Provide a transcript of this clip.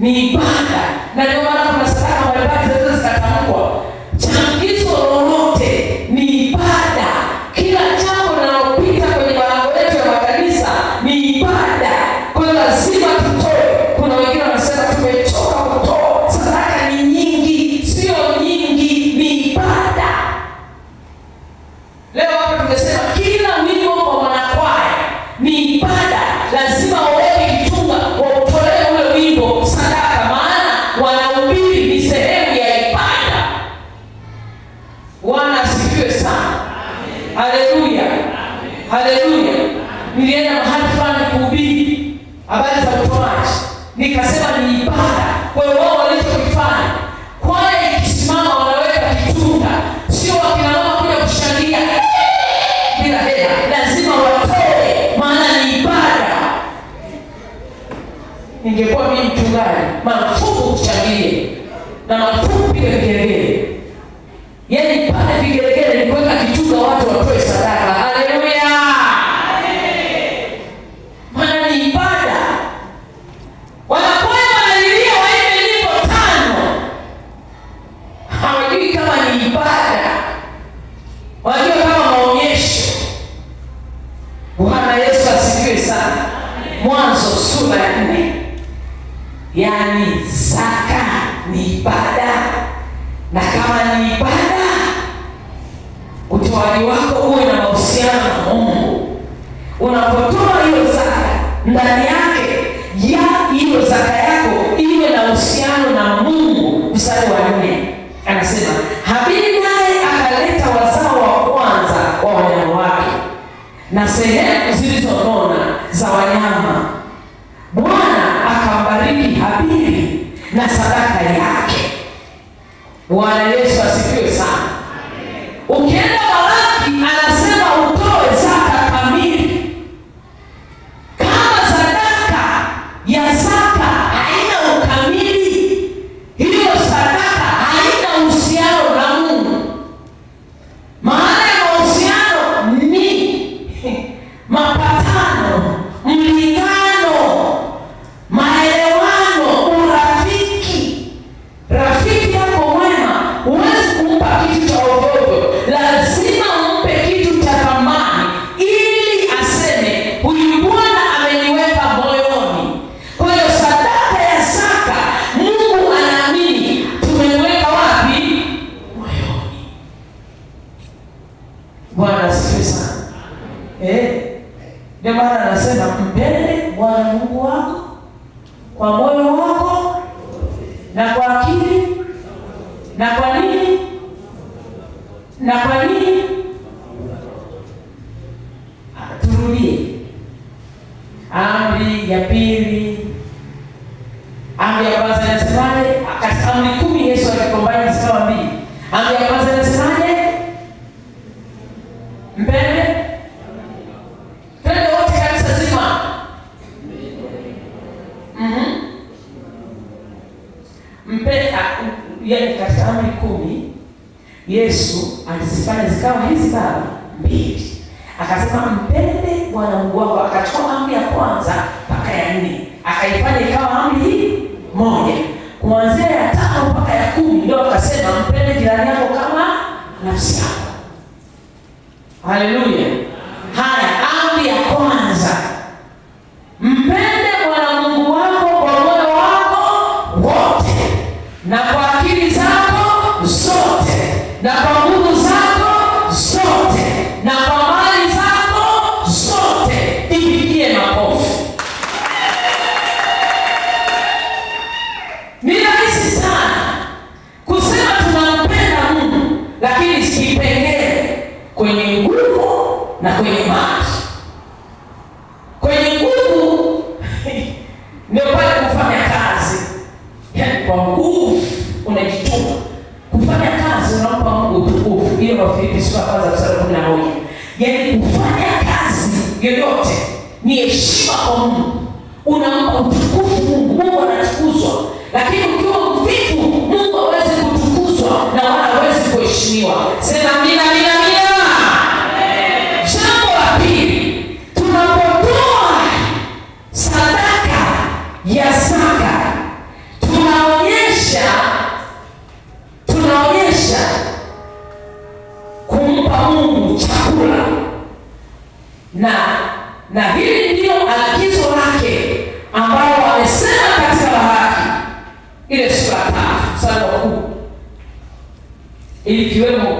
Ni ibada. Na ndio maana kuna sadaka mbalimbali zinaweza zikatamkwa. Changizo lolote ni ibada. Kila jambo linalopita kwenye malango yetu ya makanisa ni ibada. Kwa hiyo lazima tutoe. Kuna wengine wanasema tumechoka kutoa, sadaka ni nyingi. Sio nyingi, ni ibada. Leo hapa tumesema kila wimbo kwa mwanakwaya ni ibada. Lazima waweke kitunga, wautolee ule wimbo sadaka, maana wanahubiri ni sehemu ya ibada. Bwana asifiwe sana. Haleluya. Haleluya. Nilienda mahali fulani kuhubiri habari za utoaji, nikasema ni ibada. Kwa hiyo wao walichokifanya, kwaya ikisimama wanaweka kitunga, sio wakina mama kuja kushangilia bila hela, lazima watoe, maana ni ibada. Ningekuwa mimi mchungaji, marufuku kushangilia na marufuku kupiga vigelegele. Yaani pale vigelegele ni kuweka kitunga, watu watoe sadaka. Haleluya. Maana ni ibada. Wanakwaya wanalilia waimbe nyimbo 5, hawajui kama ni ibada, wanajua kama maonyesho. Bwana Yesu asifiwe sana. Mwanzo sura ya 4. Yaani zaka ni ibada, na kama ni ibada, utoaji wako uwe na mahusiano na Mungu. Unapotoa hiyo zaka, ndani yake ya hiyo zaka yako iwe na uhusiano na Mungu. Mstari wa 4 anasema, Habili naye akaleta wazao wa kwanza wa wanyama wake na sehemu zilizonona za wanyama. Bwana akambariki Habili na sadaka yake. Bwana Yesu asifiwe sana. Ukienda Malaki anasema utoe zaka kamili. Kama sadaka ya zaka haina ukamili, hiyo sadaka haina uhusiano na Mungu. Maana ya mahusiano ni mapatano, mlingano, maelewano, urafiki. Rafiki yako mwema huwezi kumpa kitu cha ovyo, lazima umpe kitu cha thamani ili aseme huyu Bwana ameniweka moyoni. Kwa hiyo sadaka ya zaka, Mungu anaamini tumemweka wapi? Moyoni. Bwana asifiwe sana. Ndio maana anasema mpende Bwana Mungu wako kwa moyo wako na kwa akili na kwa nini na kwa nini. Turudie amri ya pili. Amri ya kwanza inasemaje? Katika amri 10 Yesu alikombana zikawa 2. Amri ya kwanza inasemaje? Mpende. Twende wote kanisa zima. Yaani katika amri 10 Yesu alizifanya zikawa hizi baba 2. Akasema mpende Bwana Mungu wako, akachukua amri ya kwanza mpaka ya 4, akaifanya ikawa amri hii 1. Kuanzia ya 5 mpaka ya 10 ndio akasema mpende jirani yako kama nafsi yako. Haleluya. Haya, amri ya kwanza, mpende Bwana Mungu wako kwa moyo wako wote na kwa akili zako zote na kwa nguvu zako zote na kwa mali zako zote. Ipigie makofi. Ni rahisi sana kusema tunampenda Mungu, lakini sikipengele kwenye nguvu na kwenye mali. Kwenye nguvu ndio pale kufanya kazi, yaani kwa nguvu unajituma kufanya kazi, unampa Mungu utukufu. Hiyo Wafilipi sura ya kwanza mstari wa 11. Yaani kufanya kazi yoyote ni heshima kwa Mungu, unampa utukufu Mungu, Mungu anatukuzwa. Lakini ukiwa mvivu, Mungu hawezi kutukuzwa na wala hawezi kuheshimiwa. Sema amina, amina, amina. Jambo la pili, tunapotoa sadaka ya zaka Na hili ndio agizo lake ambalo amesema katika Malaki ile sura 3 mstari wa 10, ilikiwemo